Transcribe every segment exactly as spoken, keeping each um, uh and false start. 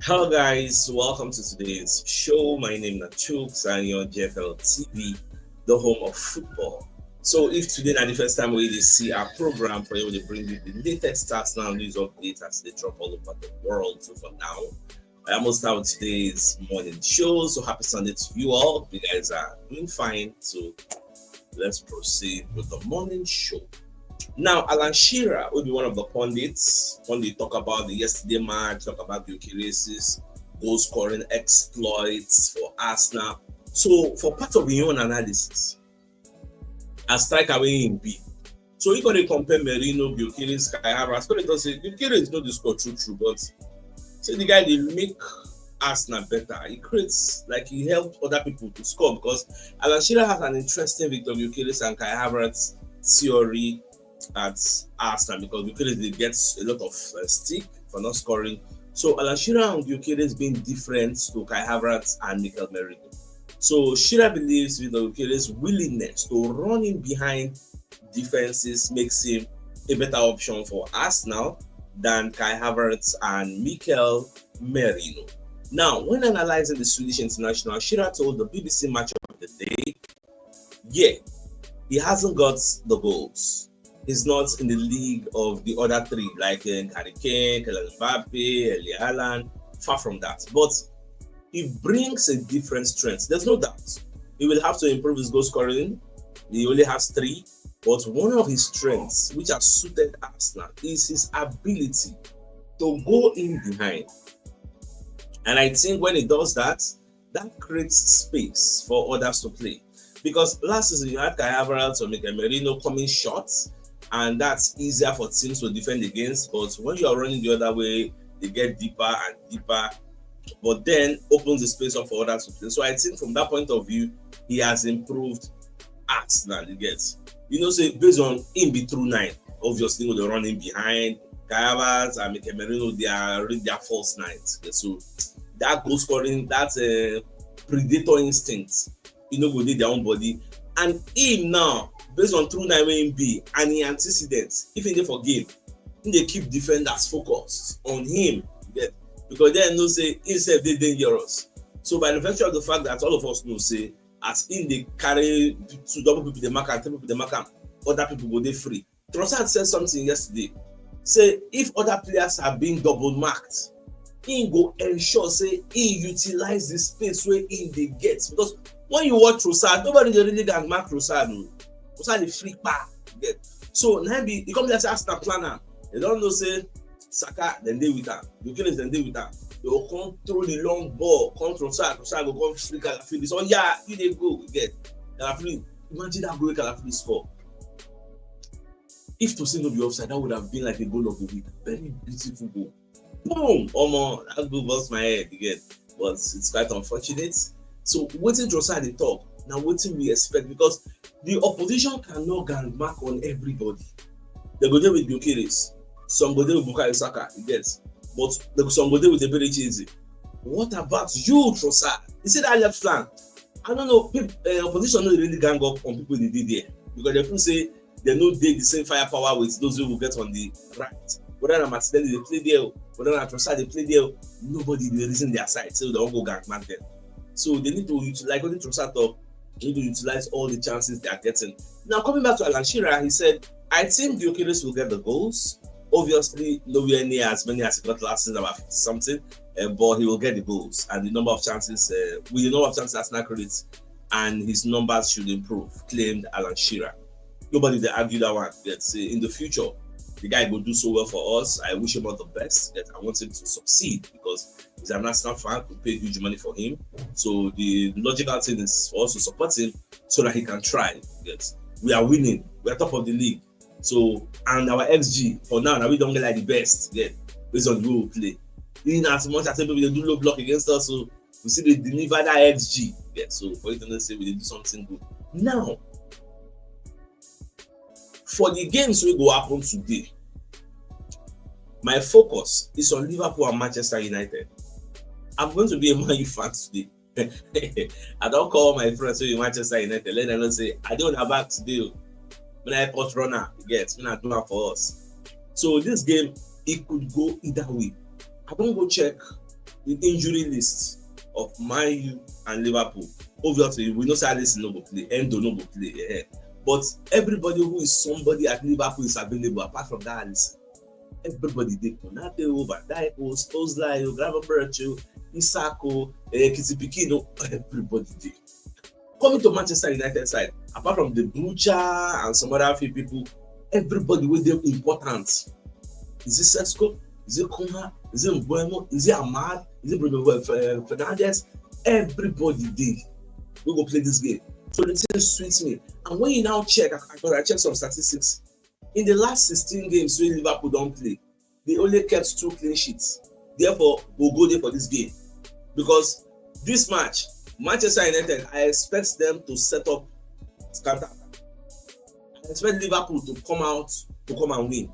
Hello, guys. Welcome to today's show. My name is Chuks and you're J F L T V, the home of football. So, if today na the first time we dey see our program for you, we dey bring you the latest Arsenal news updates as they drop all over the world. So, for now, I almost have today's morning show. So, happy Sunday to you all. Hope you guys are doing fine. So, let's proceed with the morning show. Now, Alan Shearer will be one of the pundits. Pundit talk about the yesterday match, talk about Gyökeres' goal scoring exploits for Arsenal. So, for part of your own analysis, as striker wey him be, so he gonna compare Merino, Gyökeres, Kai Havertz. Gonna talk say Gyökeres no dey score true true, but say the guy dey make Arsenal better. He creates, like, he helped other people to score, because Alan Shearer has an interesting Victor Gyökeres and Kai Havertz theory at Arsenal, because Gyökeres dey get a lot of uh, stick for not scoring. So Alan Shearer and Gyökeres being different to Kai Havertz and Mikel Merino. So Shearer believes Victor Gyökeres' willingness to run in behind defenses makes him a better option for Arsenal than Kai Havertz and Mikel Merino. Now, when analyzing the Swedish international, Shearer told the B B C Match of the Day, yeah, he hasn't got the goals. He's not in the league of the other three, like uh, Harry Kane, Kylian Mbappe, Erling Haaland. Far from that. But he brings a different strength. There's no doubt. He will have to improve his goal scoring. He only has three. But one of his strengths, which has suited Arsenal, is his ability to go in behind. And I think when he does that, that creates space for others to play. Because last season, you had Kai Havertz or Mikel Merino coming short, and that's easier for teams to defend against. But when you are running the other way, they get deeper and deeper, but then opens the space up for others to play. So I think from that point of view, he has improved Arsenal, you get. You know, say based on him be through nine, obviously, with the running behind, Kai Havertz and Mikel Merino, they are really their false nines. Okay, so that goal scoring, that uh, predator instinct, you know, go dey their own body. And him now, based on through nine wey him be, and he antecedents, if he dey for game, he dey keep defenders focused on him. You get? Because then know say himself dey dangerous. So by the virtue of the fact that all of us know say as him dey carry two double people dey mark am, three people dey mark am, other people go dey free. Trossard said something yesterday. Say if other players are being double marked, he go ensure say he utilize the space wey he dey get, because when you watch Trossard, nobody dey really gang mark Trossard o. Trossard dey free pa get. So na be e come be like say Arsenal plan am. They don know say Saka dem dey with am, Gyökeres dem dey with am. They go come throw the long ball, come Trossard, Trossard go come free Kalafili. So yeah, he dey go get Kalafili. Imagine that goal Kalafili score. If to say no be offside, that would have been like a goal of the week. Very beautiful goal. Boom! Omo, that goal bust my head again. But it's quite unfortunate. So wetin Trossard dey talk, na wetin we expect, because the opposition cannot gang mark on everybody. They go dey with Gyökeres, some go dey with Bukayo Saka, you get, but they, some go dey with Eberechi Eze. What about you, Trossard? You see that left flank? I don't know. People, uh, opposition no dey really gang up on people they dey there, because they feel say they no dey the same firepower with those wey we get on the right. Whether na Martinelli dey play there, whether na Trossard dey play there, nobody dey reason their side, so they wan go gang mark them. So they need to utilize, like wetin Trossard talk, they need to utilize all the chances they are getting. Now coming back to Alan Shearer, he said, I think Gyökeres will get the goals. Obviously, nowhere near as many as he got last season, about fifty something, uh, but he will get the goals and the number of chances, uh, with the number of chances Arsenal creates, and his numbers should improve, claimed Alan Shearer. Nobody dey argue that one. Yet say in the future, the guy go do so well for us. I wish him all the best. Yet I want him to succeed because he's an Arsenal fan. We pay huge money for him, so the logical thing is for us to support him so that he can try. Yet we are winning. We are top of the league. So and our X G for now, now we don't get like the best. Yeah, based on the way we play. In as much as people dey do low block against us, so we still dey deliver that X G. Yeah, so for you to know say we dey do something good. Now, for the games wey go happen today, my focus is on Liverpool and Manchester United. I'm going to be a Man U fan today. I don call my friends wey be Manchester United, let them know say I dey on their back today o. Make una help us run am, you get, make una do am for us. So this game, it could go either way. I don go check the injury list of Man U and Liverpool. Obviously, we know say Alisson no go play, Endo no go play. Eh. But everybody who is somebody at Liverpool is available apart from that Alisson. Everybody dey. Konate o, Van Dijk o, Szoboszlai o, Gravenberch o, Isak o, eh, Ekitike Pikin o, everybody dey. Coming to Manchester United side, apart from the Butcher and some other few people, everybody wey dey important. Is it Sesko? Is it Cunha? Is it Mbeumo? Is it Amad? Is it Bruno Fe- Fernandes? Everybody dey. We go play this game. So the thing sweets me. And when you now check, I, I check some statistics. In the last sixteen games wey Liverpool don play, they only kept two clean sheets. Therefore, we'll go there for this game. Because this match, Manchester United, I expect them to set up counter. I expect Liverpool to come out to come and win.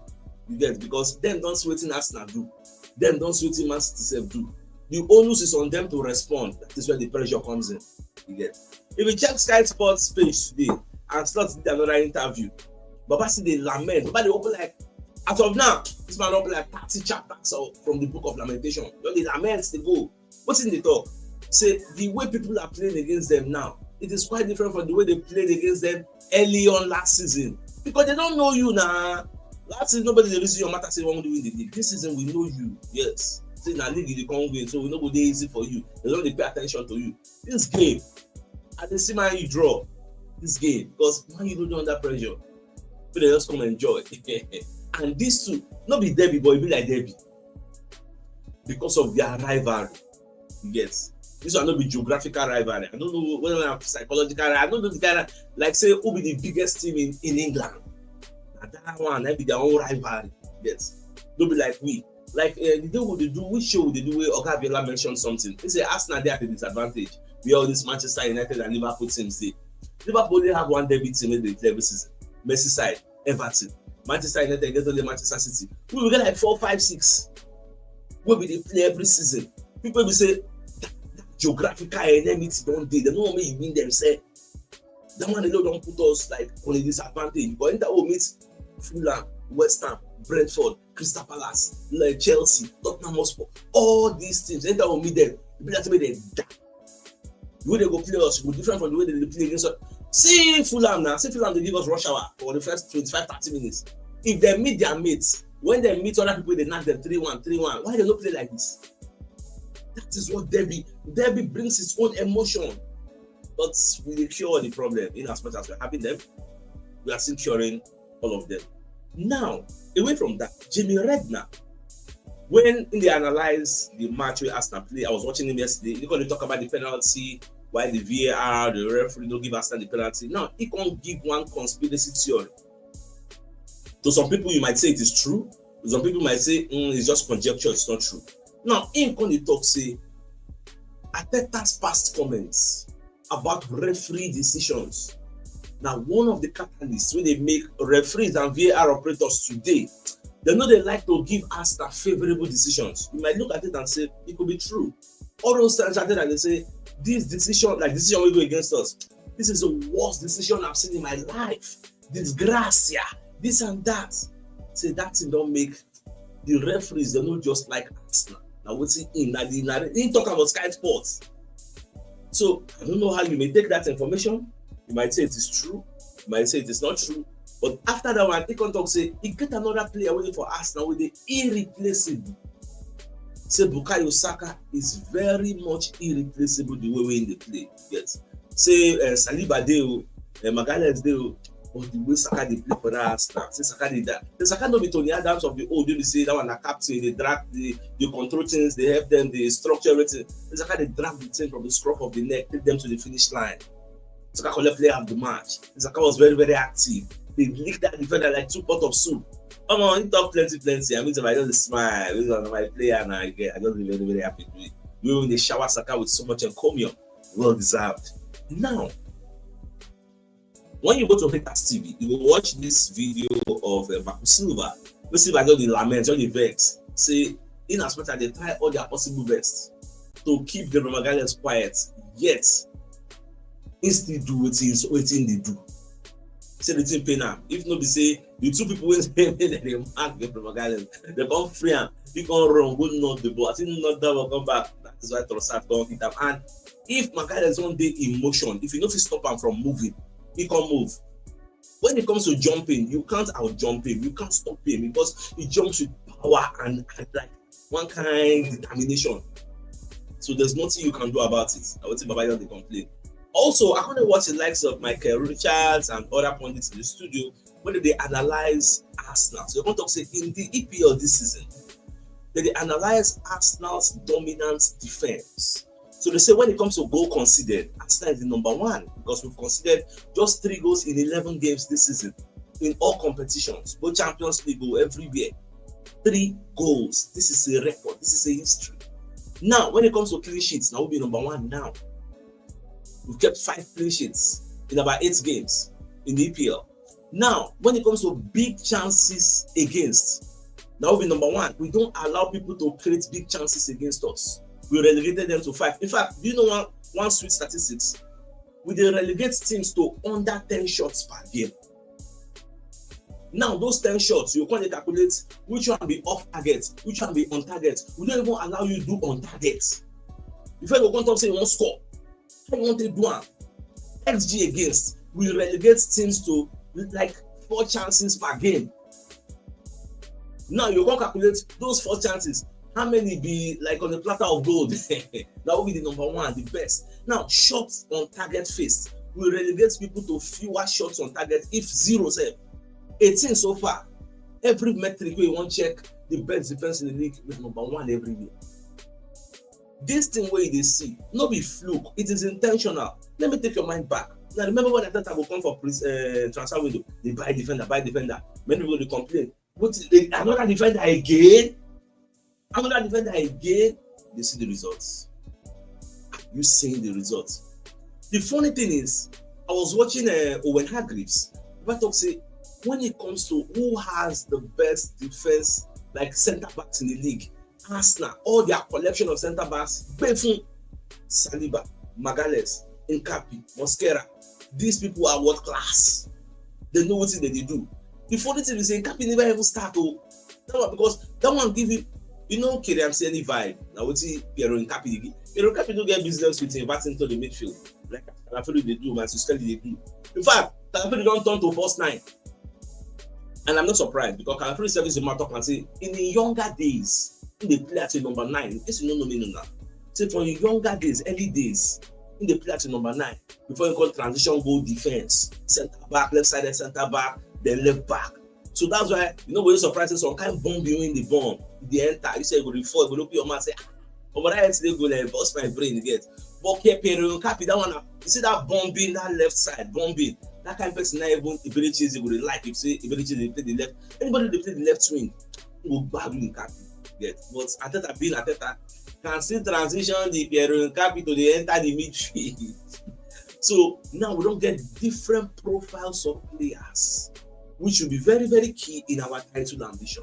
You get? Because dem don see wetin Arsenal do. Dem don see wetin Man City sef do. The onus is on them to respond. That is where the pressure comes in. You get? If you check Sky Sports page today, and Slot did another interview, Baba still dey lament. Baba dey open like, as of now, this man open like thirty chapters of, from the book of Lamentation. Just dey lament dey go. Wetin dey talk? Say the way people are playing against them now, it is quite different from the way they played against them early on last season. Because they don't know you na. Last season, nobody dey reason your matter say you wan win the league. This season, we know you. Yes. Say na league you dey come win, so we no go dey easy for you. They don dey pay attention to you. This game, I dey see Man U draw this game because Man U no dey under pressure. People dey just come enjoy. And these two, no be derby, but e be like derby because of their rivalry. Yes. This one no be geographical rivalry. I don't know whether na psychological. I don't know the kind of, like, say, who be the biggest team in, in England. Na that one, na be their own rivalry. Yes. No be like we. Like, uh, the day we dey do, which show we dey do wey Oga Abiola mention something. He say Arsenal dey at a disadvantage where all these Manchester United and Liverpool teams dey. Liverpool only have one derby team wey dey play every season. Merseyside, Everton. Manchester United get only Manchester City. We, we get like four, five, six wey we dey play every season. People be say that, that geographical enmity don dey. Dem no wan make you win dem sef. That one alone don put us like on a disadvantage. But enter we meet Fulham, West Ham, Brentford, Crystal Palace, like Chelsea, Tottenham Hotspur. All these teams, enter we meet them. E be like say make dem die. The way they go play us go different from the way they dey play against us. See Fulham now. See Fulham dey give us rush hour for the first twenty-five, thirty minutes. If they meet their mates, when they meet other people, they knock them three one, three one. Why they no play like this? That is what derby. Derby brings its own emotion. But we dey cure the problem in as much as we're having them. We are still curing all of them. Now, away from that, Jamie Redknapp, when he dey analyze the match wey Arsenal play, I was watching him yesterday. He come dey talk about the penalty, why the V A R, the referee no give Arsenal the penalty. Now, he come give one conspiracy theory. To some people, you might say it is true. To some people might say, "Mm, it's just conjecture, it's not true." Now, him come dey talk say Arteta's past comments about referee decisions na one of the catalysts wey dey make referees and V A R operators today, dem no dey like to give Arsenal favourable decisions. You might look at it and say it could be true. All those times Arteta dey say, "This decision, like decision wey go against us, this is the worst decision I've seen in my life. Disgracia, this and that." Say that thing don make the referees, dem no just like Arsenal. Na wetin him, na the, na him talk about Sky Sports. So I don't know how you may take that information. You might say it is true. You might say it is not true. But after that one, he come talk say he get another player wey dey for Arsenal wey dey irreplaceable. Say Bukayo Saka is very much irreplaceable the way wey he dey play. Yes. Say uh, Saliba dey o, uh, Magalhaes dey o, but the way Saka dey play for that Arsenal, say Saka dey that. Say Saka no be Tony Adams of the old. You be say that one na captain, dey drag, dey, dey control things, dey help them, dey structure everything. Say Saka dey drag the team from the scruff of the neck, take them to the finish line. Saka collect player of the match. Saka was very, very active. They lick that defender like two pot of soup. Come on, he talk plenty, plenty. I mean, I just smile. This one na my player now again. I just be very, very happy with it. We will dey shower Saka with so much encomium. Well deserved. Now, when you go to Haters T V, you go watch this video of uh, Marco Silva. Wey Silva just dey lament, just dey vex. Say, in as much as they try all their possible best to keep Gabriel Magalhaes quiet, yet he still do wetin, wetin dey do. Say the thing pain am. If no be say the two people wey say make dem dey mark Gabriel Magalhaes, dem come free am. He come run go knock the ball. As he knock that ball come back, that is why Trossard come hit am. And if Magalhaes don dey in motion, if you no fit stop am from moving, he come move. When it comes to jumping, you can't out jump him, you can't stop him because he jumps with power and, and like one kind determination. So there's nothing you can do about it. I would say Baba just dey complain. Also, I want to watch the likes of Michael Richards and other pundits in the studio when they analyze Arsenal. So you want to say in the E P L this season, they dey analyze Arsenal's dominant defense. So they say when it comes to goal conceded, Arsenal is the number one because we've conceded just three goals in eleven games this season in all competitions, both Champions League or everywhere. Three goals. This is a record. This is a history. Now, when it comes to clean sheets, now we'll be number one now. We've kept five clean sheets in about eight games in the E P L. Now, when it comes to big chances against, now we'll be number one. We don't allow people to create big chances against us. We relegated them to five. In fact, do you know one, one sweet statistics? We dey relegate teams to under ten shots per game. Now, those ten shots, you come dey calculate which one be off target, which one be on target. We don't even allow you do on target. If you go come talk say you wan score, how you wan take do am? X G against, we relegate teams to like four chances per game. Now you go calculate those four chances. How many be like on a platter of gold? That will be the number one, the best. Now, shots on target faced. We relegate people to fewer shots on target, if zero sef. Eighteen so far. Every metric wey you wan check, the best defense in the league, we are number one everywhere. This thing wey you dey see, no be fluke, it is intentional. Let me take your mind back. Now, remember when Arteta go come for pre- uh, transfer window, they buy defender, buy defender. Many people dey complain. But they, another defender again? Another defender again? They see the results. Are you seeing the results? The funny thing is, I was watching uh, Owen Hargreaves. He talk say, when it comes to who has the best defense, like center backs in the league, Arsenal, all their collection of center backs, Befun, Saliba, Magalhaes, Nketiah, Mosquera. These people are world class. They know what they dey do. The funny thing is, Nketiah never even start. Oh, that one, because that one give you, you know, Kylian Tierney vibe. Now, what Piero Nketiah dey give? Piero Nketiah no get business with him back into the midfield like Calafiori dey do, Matheus Cunha dey do. In fact, Calafiori don turn to false nine. And I'm not surprised because Calafiori service him talk and say in the younger days, he dey play at a number nine. In case you no know me now, say from your younger days, early days, he dey play at a number nine before he come transition go defense, center back, left side center back, then left back. So that's why you no go dey surprised say some kind bomb you in the bomb, the enter. You say you go dey fall, you go look your man say, "Ah, omo, that yesterday goal like burst my brain." You get, but here Piero Nketiah, that one, you see that bombing, that left side bombing, that kind of person, not even Eberechi Eze go dey like. If say Eberechi Eze dey play the left, anybody dey play the left wing, go gbadu Nketiah. Get, but Arteta being Arteta can still transition the Piero Nketiah to the enter the midfield. So now we don get different profiles of players, which will be very, very key in our title ambition.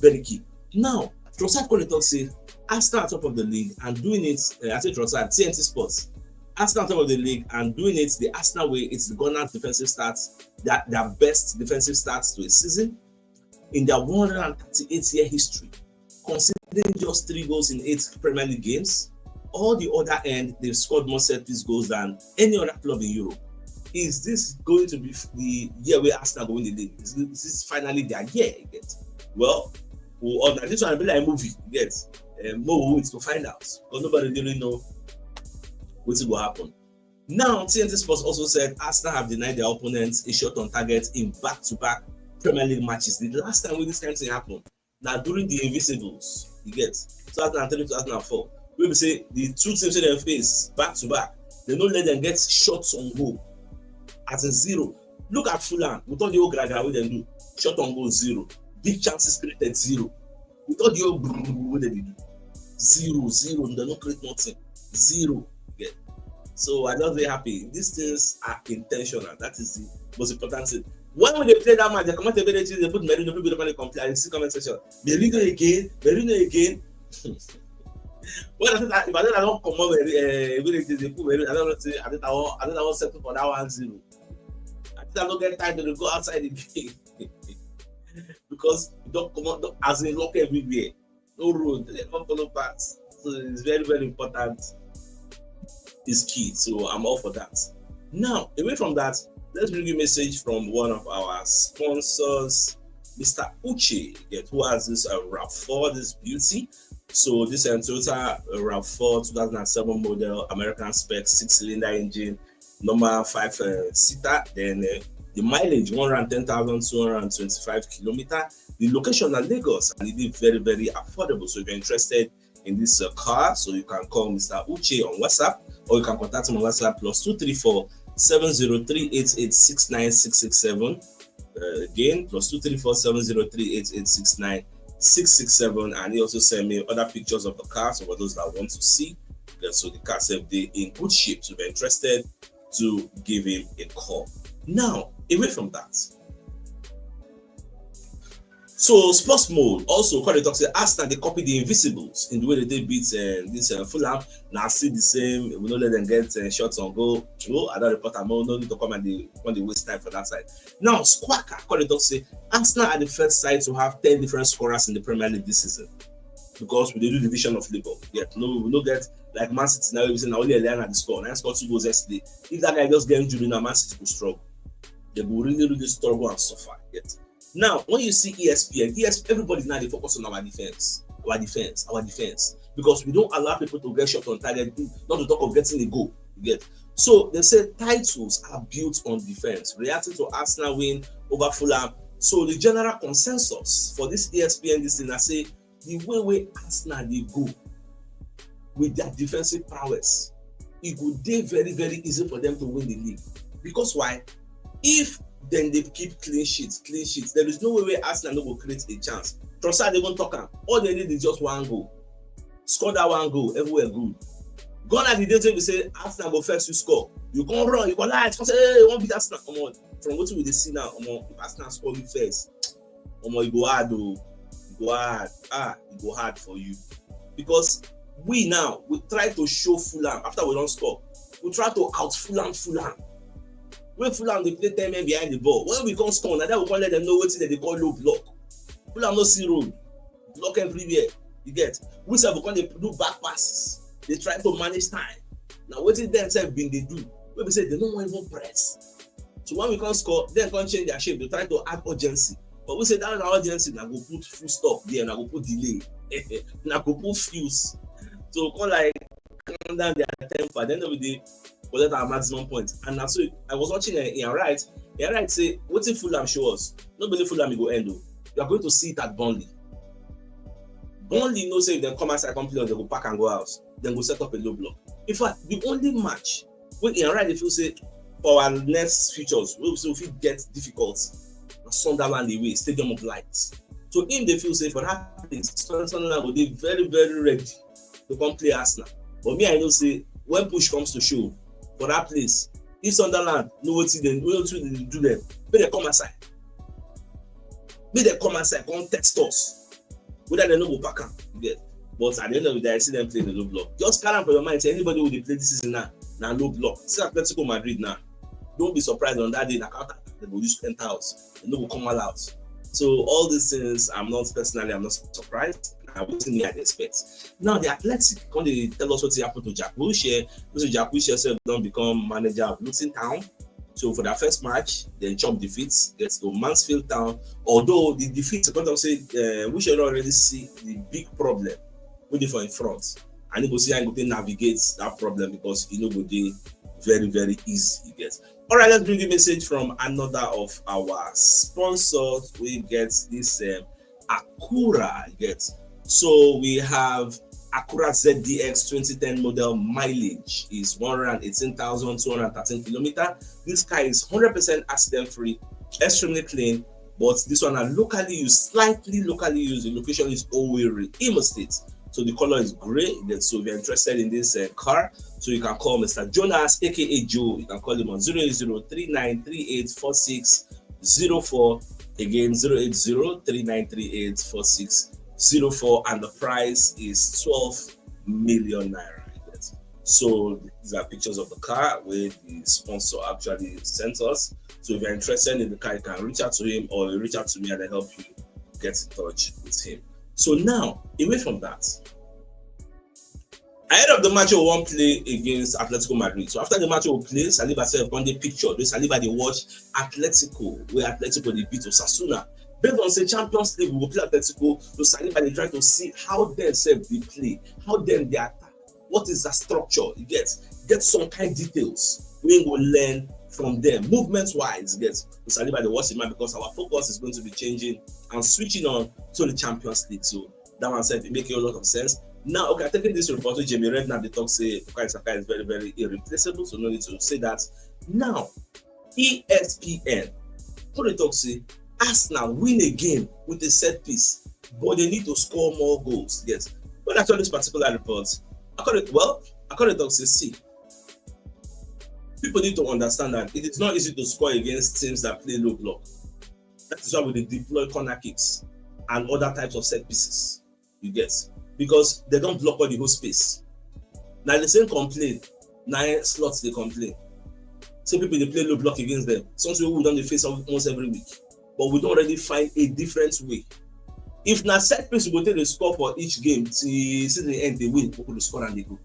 Very key. Now, Trossard come dey talk say Arsenal at top of the league and doing it, uh, I say Trossard, T N T Sports. Arsenal at top of the league and doing it the Arsenal way. It's the Gunners' defensive stats, that their best defensive stats to a season in their one hundred thirty-eight year history, conceding just three goals in eight Premier League games. All the other end, they've scored more set piece goals than any other club in Europe. Is this going to be the year where Arsenal go win the league? Is this, is this finally their year? You get, well, well, on this one, I be like movie. You get, um, more we wait to find out because nobody really know what will happen. Now, T N T Sports also said Arsenal have denied their opponents a shot on target in back-to-back Premier League matches. The last time when this kind of thing happened, now during the Invincibles, you get, two thousand three, two thousand four. We will say the two teams that they face back to back, they don't let them get shots on goal. As in zero. Look at Fulham. We thought the old Gragra, what they do. Shot on goal, zero. Big chances created, zero. We thought the old brrrr, what they do. Zero, zero. They don't create nothing. Zero. Yeah. So I just very happy. These things are intentional. That is the most important thing. When we dey play that match, they come out every day, they put Merino, people dey complain. I see comment section. Merino again, Merino again. Well, I think that if I don't, I don't come out every, uh, every day, they put Merino. I don't know say, I think I want, I think I want settle for that one zero. I that no get time to dey go outside the day because you don comot don as in lock everywhere, no road, dem don follow pass. So it's very, very important, is key. So I'm all for that. Now, away from that, let's bring you a message from one of our sponsors, Mister Uche, get who has this uh, RAV four, this beauty. So this um, Toyota uh, RAV four two thousand seven model, American spec, six-cylinder engine, normal five uh, seater. Then uh, the mileage one hundred ten thousand two hundred twenty-five kilometer. The location at Lagos, and it is very, very affordable. So if you're interested in this uh, car, so you can call Mister Uche on WhatsApp, or you can contact him on WhatsApp plus two three four seven zero three eight eight six nine six six seven. Uh, again, plus two three four seven zero three eight eight six nine six six seven. And he also sent me other pictures of the car. So for those that want to see, uh, so the car sef dey in good shape. So if you're interested, to give him a call. Now, away from that, so sports mode also call the talk say Arsenal dey copy the Invisibles in the way that they beat uh, this uh, Fulham. Now see the same. We no let them get uh, shots on goal. Oh, I don't report. I no need to come and dey come dey waste time for that side. Now Squawka call the talk say Arsenal are the first side to have ten different scorers in the Premier League this season because we dey do division of labour. Yet no, we no get like Man City now. We say na only Elanga dey score. Na score two goals yesterday. If that guy just get injury now, Man City go struggle. They go really, really struggle and suffer. Yet now, when you see E S P N, E S P N, everybody now dey focus on our defense, our defense, our defense, because we don't allow people to get shot on target, not to talk of getting a goal. You get so they say titles are built on defense. Reacting to Arsenal win over Fulham, so the general consensus for this E S P N this thing na say the way wey Arsenal dey go with their defensive prowess, e go dey very, very easy for them to win the league. Because why? If dem dey keep clean sheet, clean sheet, there is no way wey Arsenal no go create a chance. Trossard even talk am. All they need is just one goal. Score that one goal, everywhere good. Gone are the days wey be say Arsenal go first you score. You come run, you go light, come say, hey, you wan beat Arsenal. Omo, from wetin we dey see now, omo, if Arsenal score you first, omo, e go hard o. E go hard. Ah, e go hard for you. Because we now, we try to show Fulham after we don score. We try to out Fulham, Fulham. When Fulham dey play ten men behind the ball, when we come score, na there we come let them know wetin dem dey call low block. Fulham no see road, block everywhere. You get? We sef we come dey do back passes, dey try to manage time. Na wetin dem sef bin dey do. Wey be say dem no wan even press. So when we come score, dem come change their shape, dey try to add urgency. But we say that na urgency na go put full stop there, na go put delay, na go put fuse. So come like calm down their temper. Then we dey collect our maximum points. And na so I was watching uh, Ian Wright. Ian Wright say, wetin Fulham show us? No be only Fulham e go end o. You are going to see it at Burnley. Burnley know say if dem come outside come play us, dem go pack and go house. Dem go set up a low block. In fact, the only match wey Ian Wright dey feel say for our next futures, wey we fit get difficult na Sunderland away, Stadium of Light. So him dey feel say for that place, Sunderland go dey very, very ready to come play Arsenal. But me, I know say when push comes to shove for that place, if Sunderland know wetin dem know wetin dem do dem, make dem come outside. Make dem come outside, come test us. Whether dem no go pack am, you get. But at the end of the day, I see dem play the low block. Just carry am for your mind say anybody wey dey play this season now na low block. See Atletico Madrid now. Don't be surprised on that day na counter attack dem go use enter us. Dem no go come all out. So all these things, I'm not personally, I'm not surprised. Na wetin me I dey expect. Now the Athletic come dey tell us wetin happen to Jack Wilshere. Wey say Jack Wilshere sef don become manager of Luton Town. So for their first match, dem chop defeat, get to Mansfield Town. Although the defeat, come talk say uh, Wilshere don already see the big problem wey dey for im front, and he go see how he go take navigate that problem because e no go dey very, very easy. You get. All right, let's bring the message from another of our sponsors. We get this um, Acura. You get. So we have Acura Z D X twenty ten model. Mileage is one hundred eighteen thousand two hundred thirteen kilometer. This car is hundred percent accident free, extremely clean. But this one are locally used, slightly locally used. The location is Owerri, Imo State. So the color is gray. Then, so if you're interested in this uh, car, so you can call Mister Jonas, A K A Joe. You can call him on zero eight zero three nine three eight four six zero four. Again, zero eight zero three nine three eight four six zero four. And the price is twelve million naira. Yes. So these are pictures of the car where the sponsor actually sent us. So if you're interested in the car, you can reach out to him or you reach out to me and I help you get in touch with him. So now, away from that, ahead of the match we wan play against Atletico Madrid. So after the match we play, Saliba sef come dey picture. Though Saliba dey watch Atletico, where Atletico dey beat Osasuna. Based on say Champions League we go play Atletico, so Saliba dey try to see how dem sef dey play, how dem dey attack. What is that structure? You get get some kind details wey we go learn from them, movement wise. You get, so Saliba dey watch him out because our focus is going to be changing and switching on to the Champions League. So that one sef, it make a lot of sense. Now, okay, I taking this report with Jamie Redknapp, they talk say Bukayo Saka is very, very irreplaceable, so no need to say that. Now, E S P N, who dey talk say Arsenal win a game with a set piece, but they need to score more goals. Yes, when I saw this particular report, I call it well, I call it talk say, see, people need to understand that it is not easy to score against teams that play low block. That is why we dey deploy corner kicks and other types of set pieces. You get, because they don't block all the whole space. Now the same complaint, now slots they complain. Some people they play low block against them. Something we don't face almost every week, but we don't already find a different way. If na set piece we go take the score for each game till season end, they win, we could score and they go.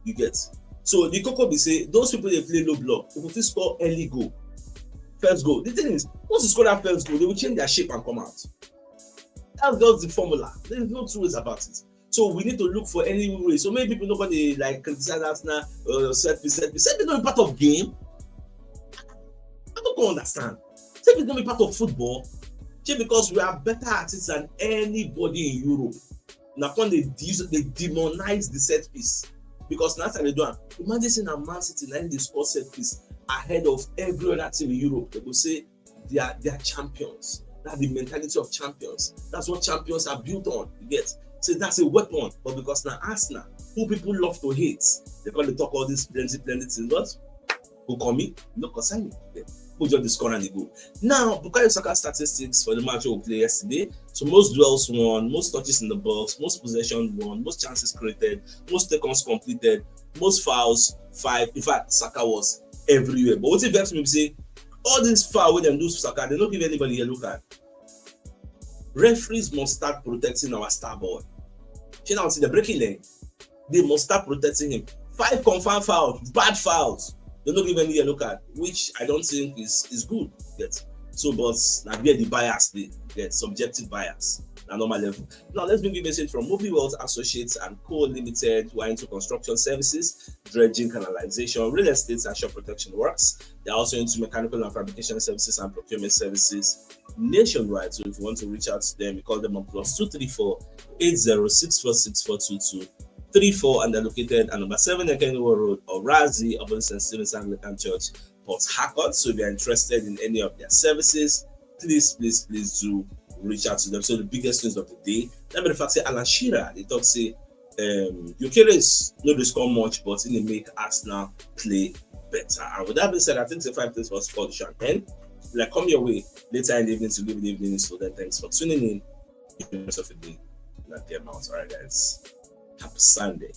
You get, so the koko be say those people they play low block, if we fit score early goal, first goal. The thing is, once you score that first goal, they will change their shape and come out. That's just the formula. There's no two ways about it. So we need to look for any way. So many people nobody like criticize us now. Uh, set piece, set piece. Set piece not part of game. I don't understand. Set piece not be part of football. Just because we are better at it than anybody in Europe. Now, when they de- they demonize the set piece, because that's how they do it. Imagine saying a Man City now they score set piece ahead of every other team in Europe. They will say they are they are champions. That's the mentality of champions. That's what champions are built on. You get, so that's a weapon. But because now Arsenal, who people love to hate, they call the talk all this plenty plenty things. But who call me? No concern me. Yeah. Who just the score and the goal. Now, Bukayo Saka statistics for the match we play yesterday. So most duels won, most touches in the box, most possession won, most chances created, most tackles completed, most fouls, five. In fact, Saka was everywhere. But what if vex me say all these foul wey dem do to Saka, they don't give anybody yellow card. Referees must start protecting our star boy. You know, see the breaking leg. They must start protecting him. Five confirmed fouls, bad fouls. They don't give any yellow card, which I don't think is is good. Yet. So, but now where the bias, they get subjective bias at normal level. Now, let's bring you a message from Movie World Associates and Co Limited, who are into construction services, dredging, canalization, real estate, and shore protection works. They're also into mechanical and fabrication services and procurement services nationwide. So if you want to reach out to them, you call them on plus two three four eight zero six four six four two two three four, and they're located at number seven Ekenwo Road, Orazi, Open Saint Stephen's Anglican Church, Port Harcourt. So if you're interested in any of their services, please, please, please do reach out to them. So the biggest news of the day, let me the fact say Alan Shearer, they talk say um, Gyökeres no dey score much, but he dey make Arsenal play better. And with that being said, I think the five things for sport should end. Like, come your way later in the evening to give the evening. So then, thanks for tuning in. Enjoy the rest of the day. Not the amount. All right, guys. Happy Sunday.